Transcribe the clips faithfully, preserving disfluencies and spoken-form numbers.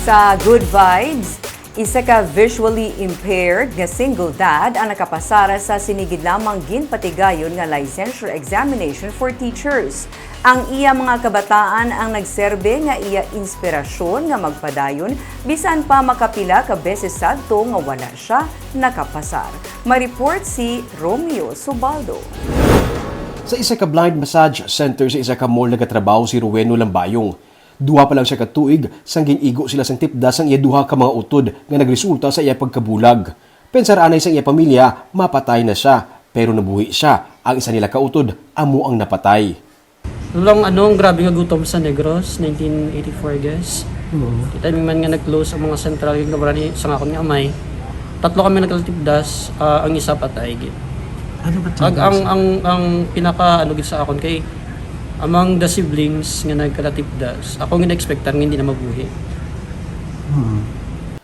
Sa Good Vibes, isa ka visually impaired nga single dad ang nakapasar sa sini gid lamang ginpatigayon nga licensure examination for teachers. Ang iya mga kabataan ang nagserbe nga iya inspirasyon nga magpadayon bisan pa makapila ka beses sadto nga wala siya nakapasar. May report si Romeo Subaldo. Sa isa ka blind massage center sa isa ka mall nagatrabaho si Roweno Lambayong. Duha pa lang siya ka tuig sang gin-igo sila sang tipdas sang iya duha ka mga utod nga nagresulta sa iya pagkabulag. Pensar anay sang iya pamilya, mapatay na siya, pero nabuhi siya. Ang isa nila ka utod amo ang napatay. Walang ano, ang grabe nga gutom sa Negros, nineteen eighty-four, I guess. Oo. Di timing man nga nag-close ang mga sentral nga gabarani sa akon nga amay. Tatlo kami nagkatipdas, ah, ang isa patay gid. Ano ba Ang, ang, ang, ang pinaka ano gid sa akon kay among the siblings nga nagkatipdas, ako nga na-expectar nga hindi na mabuhi. Hmm.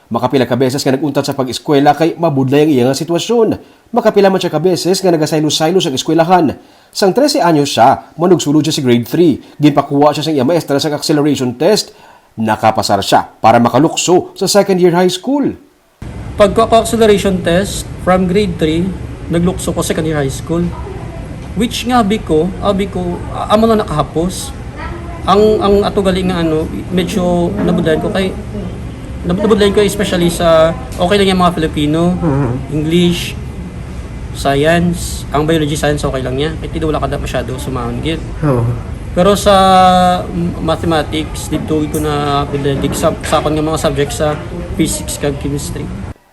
Makapila ka beses nga nag-untat sa pag-eskwela kay mabudlay ang iya nga sitwasyon. Makapila man siya ka beses nga nagasaylo-saylo sa eskwelahan. Sang trese anyos siya, manugsulod siya sa grade three. Ginpakuha siya sang iya maestra sang acceleration test. Nakapasar siya para makalukso sa second year high school. Pagkuha ko acceleration test, from grade three, naglukso ko second year high school. Which nga abi ko, abi ko, a-, amo lang nakahapos. Ang, ang ato gali nga ano, medyo nabudlayan ko kay, nab-, nabudlayan ko especially sa, okay lang yung mga Filipino, Mhm. English, science. Ang biology science okay lang niya. Kay tido wala ka da masyado sumahon gid. Oo. Pero sa m-, mathematics, dito ko na bilalig sa, sa akon nga mga subject sa physics kag chemistry.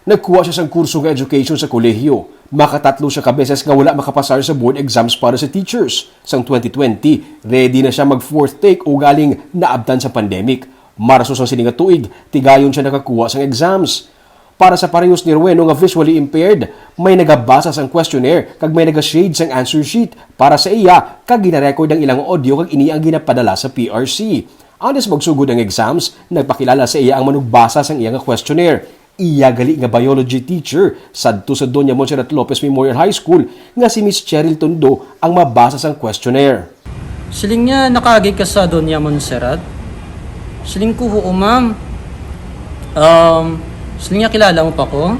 Nagkuha siya sang kurso nga education sa kolehiyo. Makatatlo siya ka beses nga wala makapasar sa board exams para sa teachers. Sang twenty twenty, ready na siya mag fourth take ugaling naabtan sa pandemic. Marso sang sini nga tuig, tigayon siya nakakuha sang exams. Para sa parehas ni Roweno nga visually impaired, may nagabasa sang questionnaire kag may naga-shade sang answer sheet para sa iya kag gina-record ang ilang audio kag ini ang ginapadala sa P R C. Antes magsugod ang exams, nagpakilala sa iya ang manugbasa sang iya nga questionnaire. Iya gali nga biology teacher sadto sa Doña Montserrat Lopez Memorial High School nga si Miss Cheryl Tondo ang mabasa sang questionnaire. Siling niya, "Nakaagi ka sa Doña Montserrat?" Siling ko, "Oo, ma'am." Um, siling niya, "Kilala mo pa ko?"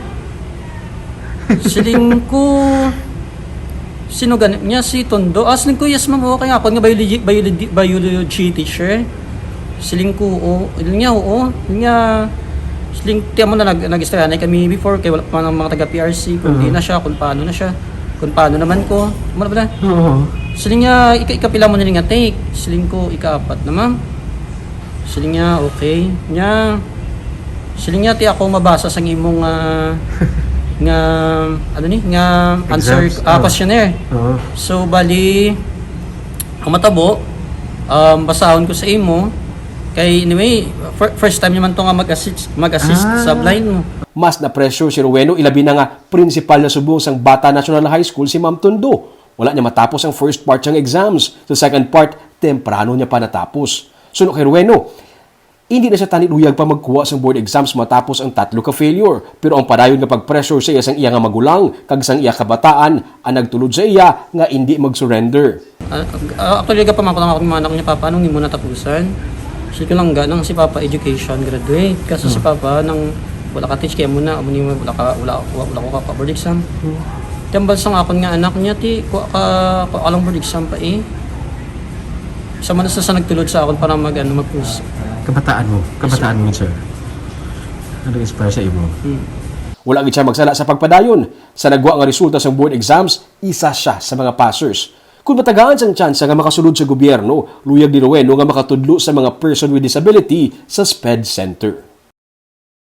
Siling ko, "Sino gani?" Niya, "Si Tondo." Ah, siling ko, "Yes, ma'am. Oo, kay nga ako nga biology, biology, biology teacher." Siling ko, "Oo." Siling niya, "Oo." Siling niya, siling, tiyan mo na nag-, nag-istoryahanay kami before, kay wala pa man ang mga taga P R C, kung di Mhm. na siya, kung paano na siya, kung paano naman ko. Ano ba na? Oo. Siling niya, "Ika-, ikapila mo na nga take?" Siling ko, "Ikaapat na, ma'am." Siling niya, "Okay." Niya, siling niya, "Ti ako mabasa sang imong, ah, nga, ano ni, nga answer, Exams? ah, Oh. questionnaire." Oo. So, bali, ang matabo, um, basahon ko sa imo. Kay anyway, fir-, first time naman to nga mag-assist, mag-assist Ah. sa blind mo. Mas na-pressure si Roweno, ilabi na nga principal na subong sang Bata National High School si Ma'am Tondo. Wala niya matapos ang first part sang exams. Sa second part, temprano niya pa natapos. Suno kay Roweno, hindi na siya tani luyag pa magkuha sang board exams matapos ang tatlo ka failure. Pero ang padayon nga pag-pressure sa iya sang iya nga magulang kag sang iya kabataan ang nagtulod sa iya nga hindi mag-surrender. Ah, ah, actually, gapamangkot lang ako ni anak niya, "Papa, anong imo natapusan?" Sabi ko lang, "Ganang si Papa education graduate. Kaso si Hmm. Papa nang wala ka teach kaya mo na, amo ni mo wala ka, wala, wala, wala ko ka board exam." Hmm. Tambal sang akon nga anak niya, "Ti, kuha ka, kuha ka lang board exam pa eh." Sa man sa, sa nagtulod sa akon para mag, ano, mag-push. Kabataan mo, Yes, sir. kabataan mo, sir. Ano inspire sa imo? Hmm. Wala gid siya magsala sa pagpadayon. Sa nagwa nga resulta sang board exams, isa siya sa mga passers. Kung matagaan sang tsansa nga makasulod sa gobyerno, luyag ni Roweno nga makatudlo sa mga person with disability sa SPED Center.